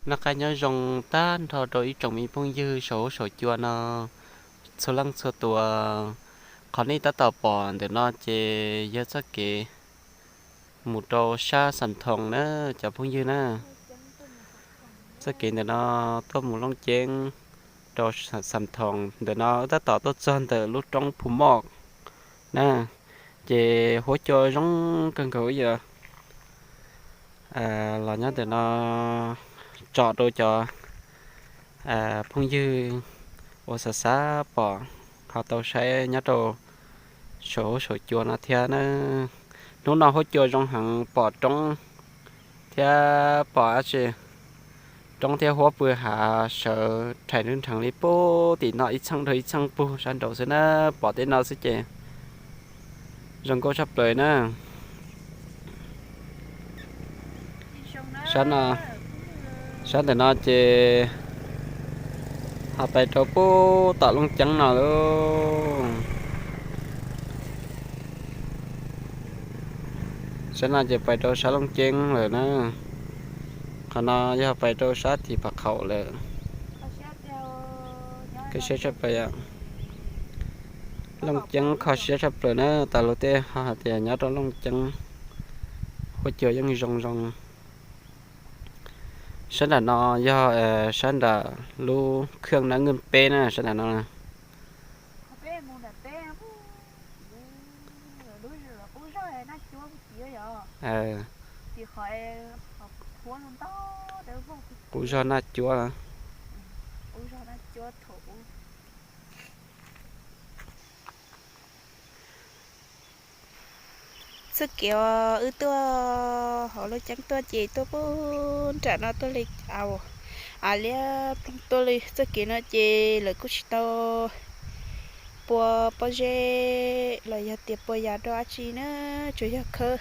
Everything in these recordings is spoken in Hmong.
Noj qab nyob zoo tag nrho rau ib tsoom me phooj ywg saum huab saum cua no txhua leej txhua tus. Qhov nej tab tom pom ntawm no ces yog txoj kev mus rau sab Xam Thoos na cov phooj ywg na. Txoj kev ntawm no tuaj mus Looj Ceeb rau Xam Thoos, ntawm no tab tom tuaj txog ntawm lub roob Phu Moj na, ces huab cua zoo kawg nkaus yog los nyob ntawm no tsom rau cov phooj ywg uas xav xav pom ho tau saib nyob rau saum huab saum cua no thiab na. Hnub no huab cua zoo heev, pom roob thiab pom dab tsi, roob thiab huab pw hav sawv rhais nrhawv li puag tim no ib txheej rau ib txheej puag sab nraud xwb na. Pom tej no xwb ces zoo nkauj tshaj plaws na. Sab no, sab ntawm no ces ho pais rau puag tom Looj Ceeb no lauj. Sab no ces pais rau sab Looj Ceeb lawm na. Qhov no yog pais rau sab tim Phav Khaum lawm. Kho siab tshaj plaws, Looj Ceeb kho siab tshaj plaws na. Tas lus tej ho hais tias nyob rau Looj Ceeb huab cua yeej zoo zoo. Sab nram no yog sab nram lub khwj na, nqwj peb na sab nram no. Qub zog Naj Cuab. Txoj kev wb tuaj hauv Looj Ceeb tuaj ces tuaj puag nram no tuaj li, av liab ploog tuaj li. Txoj kev no ces lawv kuj tsis tau pua pob zeb los yog tias pua yas rau dab tsi na, tsuas yog khawb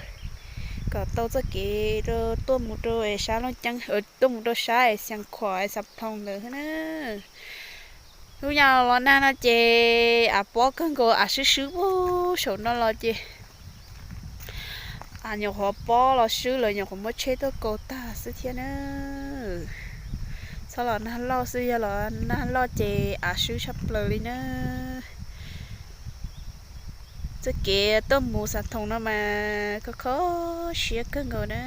kom tau txoj kev rau tuaj mus rau sab Looj Ceeb, tuaj mus rau sab Xeev Khuam, Xam Phoos ntawd na. Hnub no los nag no ces av pob kawg nkaus, av swb swb puag saum no los ces av nyuam qhuav pob los swb lawv nyuam qhuav muab tsheb tuaj kaus tag xwb thiab na. Txhob los nag loj xwb, yog los nag loj ces av swb tshaj plaws li na. Txoj kev tuaj mus Xam Thoos no mas kho kho siab kawg nkaus na.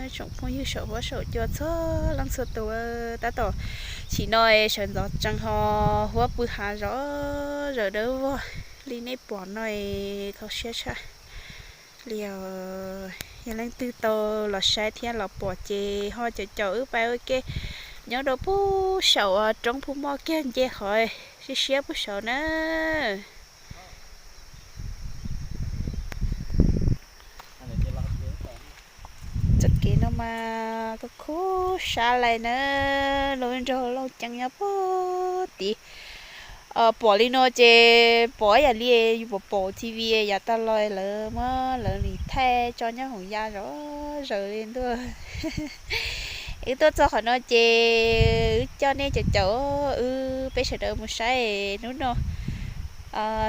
Tsoom phooj ywg saum huab saum cua txhua leej txhua tus, tab tom chim no sawv ntxov tsees ho huab pw hav zom zaws dawb vog li nej pom no, kho siab tshaj li. Yog leej twg tau los saib thiab los pom ces ho caum caum wb pais ua ke nyob rau puag saum roob Phu Moj kiag nce qhov siab siab puag saud na. Txoj kev no mas kho kho siab li na, lub nroog Looj Ceeb nyob puag tid. Pom li no ces pom ib yam li yus pom pom T V yav tas los lawv muab lawv nim thaij tso nyob hoom ya zom zaws li ntuj. Wb tuaj txog qhov no ces wb coj nej caum caum wb peb sawv daws mus saib hnub no.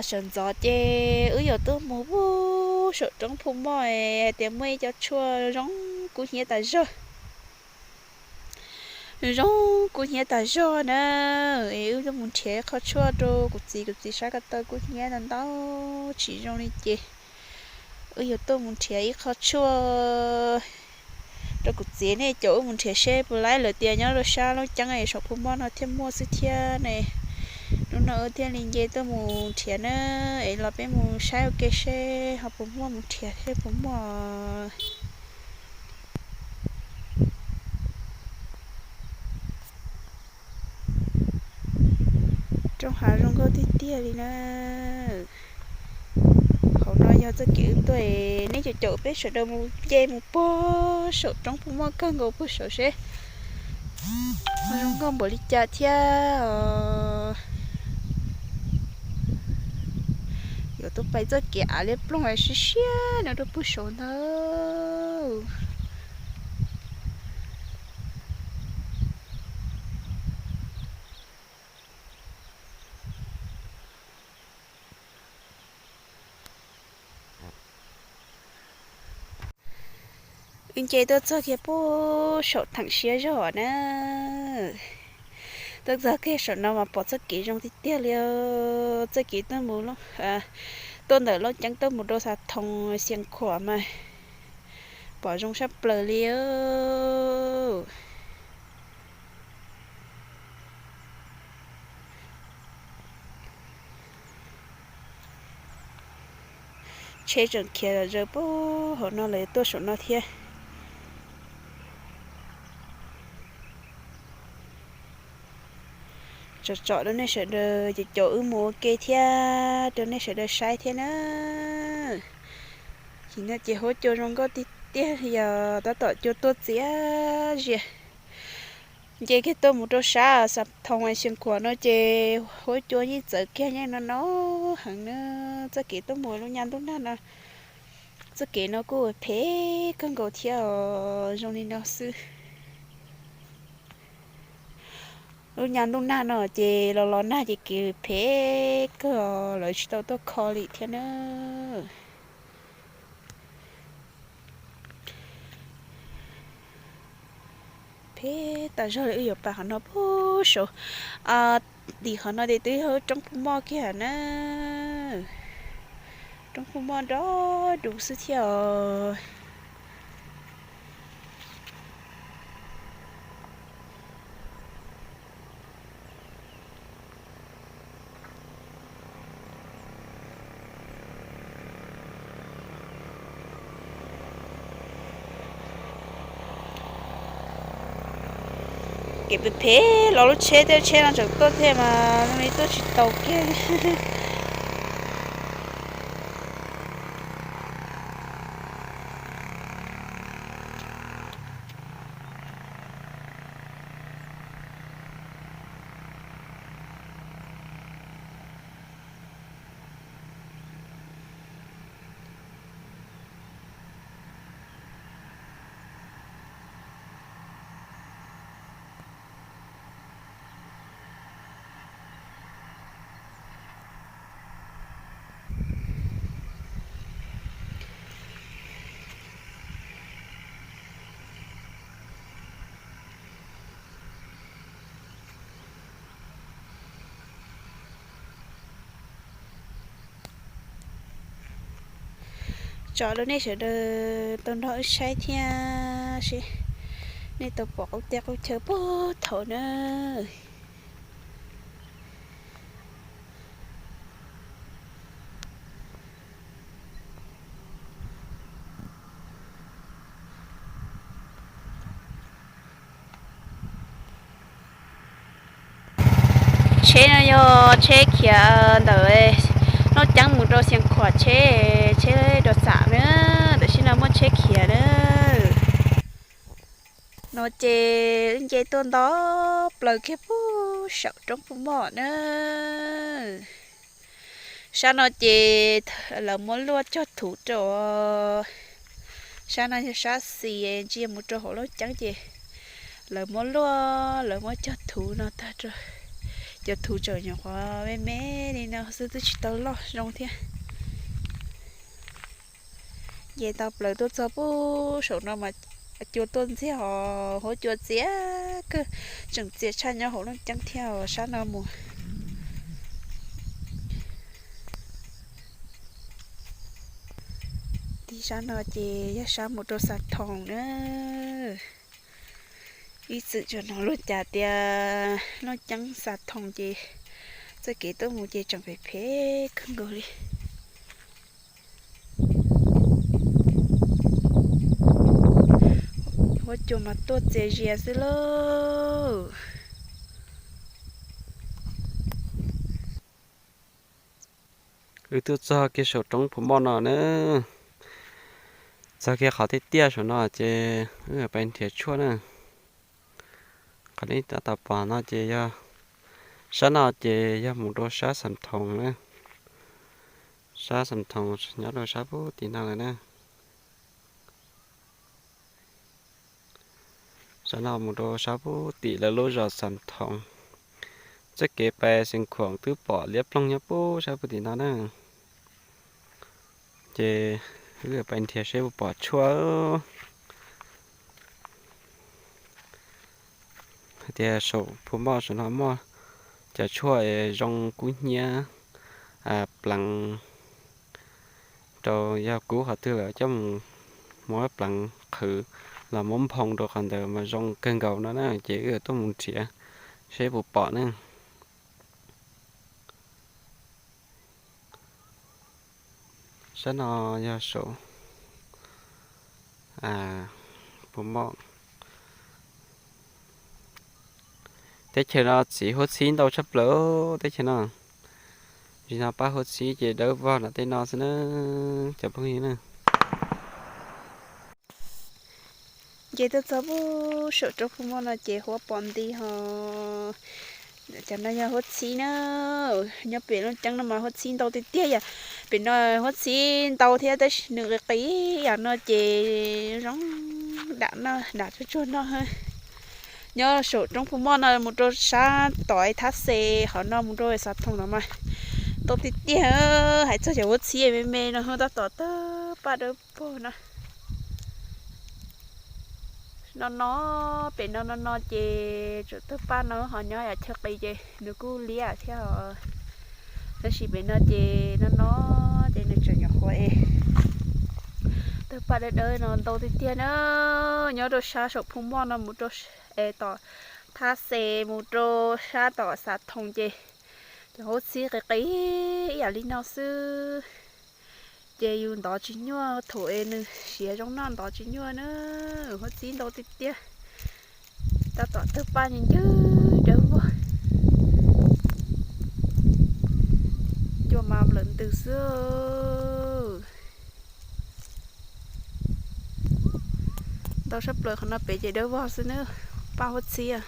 Sawv ntxov ces wb yuav tuaj mus puag saum roob Phu Moj, hais tias muaj ib co tshuaj zoo kub hnyiab tas zog. Zoo kub hnyiab tas zog na. Es wb tuaj mus nrhiav qhov tshuaj rau kuv txiv, kuv txiv sab ko taw kub hnyiab ntau ntau tsis zoo li ces wb yuav tuaj mus nrhiav ib qho tshuaj rau kuv txiv. Nej caum wb mus nrhiav seb puas laib. Lawv tias nyob rau sab Looj Ceeb es saum Phu Moj no thiaj muaj xwb thiab ne. Hnub no wb thiaj li nce tuaj mus nrhiav na. Es los peb mus saib ua ke seb ho puas muaj, mus nrhiav seb puas muaj. Roob hav zoo nkauj tiag tiag li na. Hauv no yog txoj kev wb tuaj, nej caum caum peb sawv daws mus nce mus puag saum roob Phu Moj kawg nkaus puag saud seb zoo nkauj npaum li cas thiab. Yuav tuaj pais txoj kev av liab ploog siab siab no rau puag saud ntag. Wb nce tuaj txog kiag puag saum theem siab zog na. Tuaj txog kiag saum no mas pom txoj kev zoo tiag tiag li. Txoj kev tuaj mus, tuaj ntawm Looj Ceeb tuaj mus rau Xas Thoo Xias Khuam mas pom zoo sab plaws li. Tsheb tseem khiav zom zaws puag hauv no lawm tuaj saum no thiab. Tsom tsom rau nej sawv daws cov caum wb mus ua ke thiab rau nej sawv daws saib thiab na. Ces no ces huab cua zoo nkauj tiag tiag li os, tab tom cua tuaj txias zias. Nce kiag tuaj mus rau sab Xas Thoo Xias Khuam no ces huab cua yeej txawv kiag yeej no no heev na. Txoj kev tuaj mus lub nyab ntuj nag no, txoj kev no kuj phem kawg nkaus thiab os, zoo li no xwb. Lub nyab ntuj nag no ces los los nag ces kev phem kawg, lawv tsis tau tuaj kho li thiab na. Phem tas zog li. Wb yuav pais qhov no puag saud. Tim qhov no ces twb yog lub roob Phu Moj kiag na. Roob Phu Moj nrov dus xwb thiab os. Kev phem phem los lub tsheb, tej tsheb no tseem tuaj thiab mas zoo li tuaj tsis tau kiag. Tso rau nej sawv daws tau nrog wb saib thiab seb nej tau pom qub teb qub chaw puag thaum na. Tsheb no yog tsheb khiav ntawm Looj Ceeb mus rau Xias Khuam, tsheb, tsheb rau xam na, tam sim no muaj tsheb khiav na. No ces wb nce tuaj nto plaws kiag puag saum roob Phu Moj na. Sab no ces lawv muab luaj cog thuv rau. Sab no yog sab xis ntsia mus rau hauv Looj Ceeb ces lawv muab luaj, lawv muab cog thuv no tag rau. Cov thuv tseem nyuam qhuav me me li no xwb, twb tsis tau loj zoo thiab. Nce tau plaws tuaj txog puag saum no mas cua tuaj ntxiag os, huab cua txias kawg, tseem txias tshaj nyob hauv Looj Ceeb thiab os sab no mus. Tim sab no ces yog sab mus rau Xas Thoos na. Ib txwm tso no luag cas tias Looj Ceeb Xas Thoos ces txoj kev tuaj mus ces tseem phem phem kawg nkaus li. Huab cua mas tuaj txias zias xwb lauj. Wb tuaj txog kiag saum roob Phu Moj no na, txog kiag qhov tiaj tiaj saum no ces wb pais nrhiav tshuaj na. Qhov nej tab tom pom no ces yog, sab no ces yog mus rau sab Xam Thoos na. Sab Xam Thoos nyob rau sab puag tim no lawm na. Sab no mus rau sab puag tim lawv lub zos Xam Thoos. Txoj kev pais Xeev Khuam twb pom liab ploog nyob puag sab puag tim no na. Ces wb pais nrhiav seb puas pom tshuaj. Hais tias saum Phu Moj saum no muaj cov tshuaj zoo kub hnyiab pleev rau, yog kub qhov twg lawm coj mus muab pleev qhwv los muab nphoo rau qhov ntawd mas zoo kawg nkaus no na, ces wb yuav tuaj mus nrhiav seb puas pom na. Sab no yog saum Phu Moj. Teb chaws no txiv huab txhib ntau tshaj plaws teb chaws no. Tsis no paj huab txhib ces dawb vog nram tej no xwb na, cov phooj ywg na. Nce tuaj txog pem saum roob Phu Moj no ces huab pom nti ho. Cov no yog huab txhib na. Nyob pem Looj Ceeb no mas huab txhib ntau tiag tiag yom. Pem no huab txhib ntau thiab tab sis nws qis qis yam no ces zoo dam no, dam tsuag tsuag no. Nyob saum roob Phu Moj no mus rau sab tom Thab Xes, qhov no mus rau Xav Thoom no mas ntau tiag tiag. Hais txog cov huab txhib me me no tab tom tawg paj dawb paug no. No no, pem no no no ces tseem tawg paj no, ho nyob yam chaw qis ces nws kuj liab thiab os. Tab sis pem no ces no no ces nws tseem nyuam qhuav es tawg paj dawb dawb no ntau tiag tiag na. Nyob rau sab saum Phu Moj no mus rau tom Thab Xes mus rau sab tom Xav Thoom ces cov huab txhib qis qis ib yam li no xwb. Ces yus ntov tsis nyuaj, thaum es nws siav zoo noj ntov tsis nyuaj na. Huab txhib ntau tiag tiag. Tab tom tawg paj ncw ncwg dawb vog. Cua mas nplawm ntws xwb. Ntau sab plaws, qhov no pem ces dawb vog xwb na, paj huab txhib.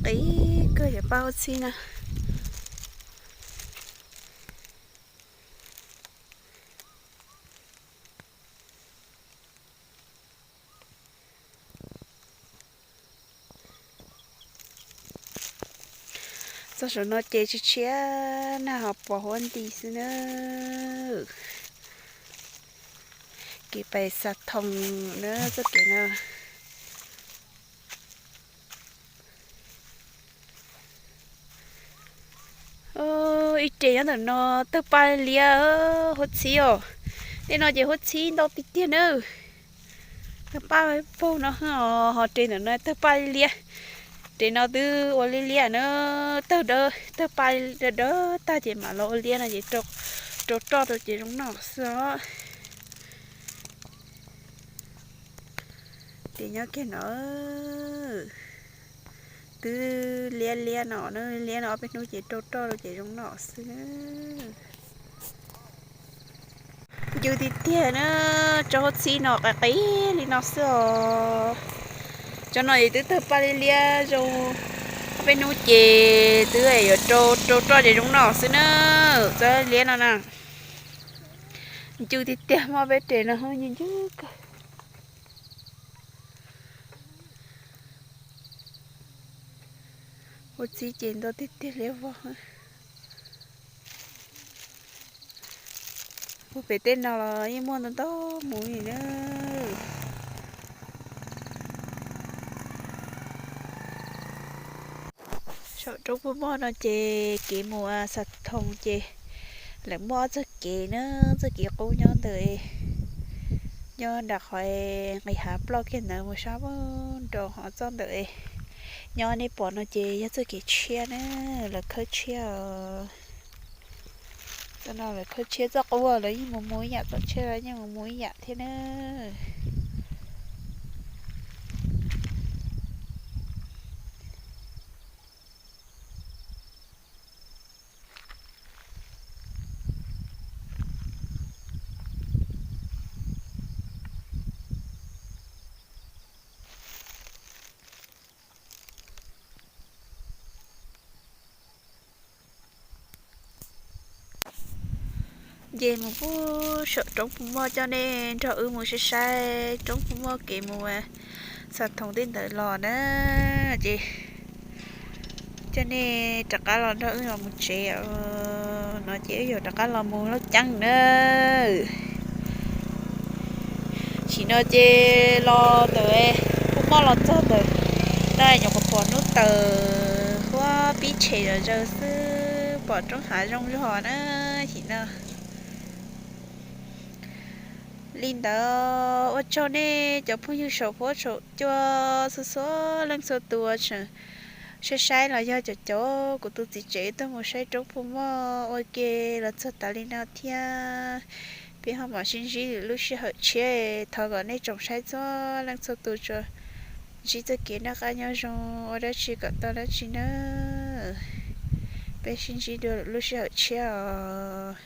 Qis kawg yog paj huab txhib na. Txog saum no ces tshiab tshiab na, ho pom huab nti xwb na. Kev pais Xav Thoom na, txoj kev no. Ib re nyob ntawm no tawg paj liab huab txhib os. Tej no ces huab txhib ntau tiag tiag na. Tawg paj paug no ho, re ntawm no tawg paj liab. Re no twb ua liab liab na, tawg dawb, tawg paj dawb dawb tag ces mam los ua liab no ces rau roj rau ces zoo noj xwb os. Ces nyob kiag no twb liab liab no na, liab no ob peb hnub ces rau roj rau ces zoo noj xwb. Ncw tiag tiag na, tsob huab txhib no qis qis li no xwb os. Tsob no es twb tawg paj liab liab zoo, ob peb hnub ces twb yuav rau roj ces zoo noj xwb na. Tsob liab no na, ncw tiag tiag, muaj peb re no ncw ncw kawg. Huab txhib ces ntau tiag tiag liab vog. Puag pem tej no los yeej muaj ntau ntau mus li na. Saum roob Phu Moj no ces kev mus Xav Thoom ces lawv muaj ob txoj kev na, txoj kev qub nyob ntawd, nyob nram qhov nqis hav ploj kiag ntawd mus sab nraud ho txoj ntawd. Nyob nej pom no ces yog txoj kev tshiab na, lawv khawb tshiab os. Txoj no lawv khawb tshiab, txoj qub lawv yeej mus mus ib yam, txoj tshiab lawv yeej mus mus ib yam thiab na. Nce mus pub saum roob Phu Moj, coj nej nrog wb mus saib saib roob Phu Moj kev mus a, Xa thoo tej ntawd los na, ces coj nej rov qab los nrog wb los mus tsev no, ces wb yuav rov qab los mus lub caij na. Tam sim no ces los ntawm Phu Moj los txog ntawm no, nyuam qhuav pom hnub tawm huab pib tshem zom zaws xwb, pom roob hav zoo zog na tam sim no. Li ntawd ua tsaug nej cov phooj ywg saum huab saum cua txhua txhua leej txhua tus tseem saib saib los yog cov caum kuv tus txiv tsev tuaj mus saib roob Phu Moj ua ke los txog tas li no thiab. Peb ho mam sib ntsib lwm lub sij hawm tshiab. Thov kom nej tsoom saib txhua leej txhua tus tsuas ntsib txoj kev noj qab nyob zoo, ua dab tsi kom tau dab tsi nawb. Peb sib ntsib dua lwm lub sij hawm tshiab os.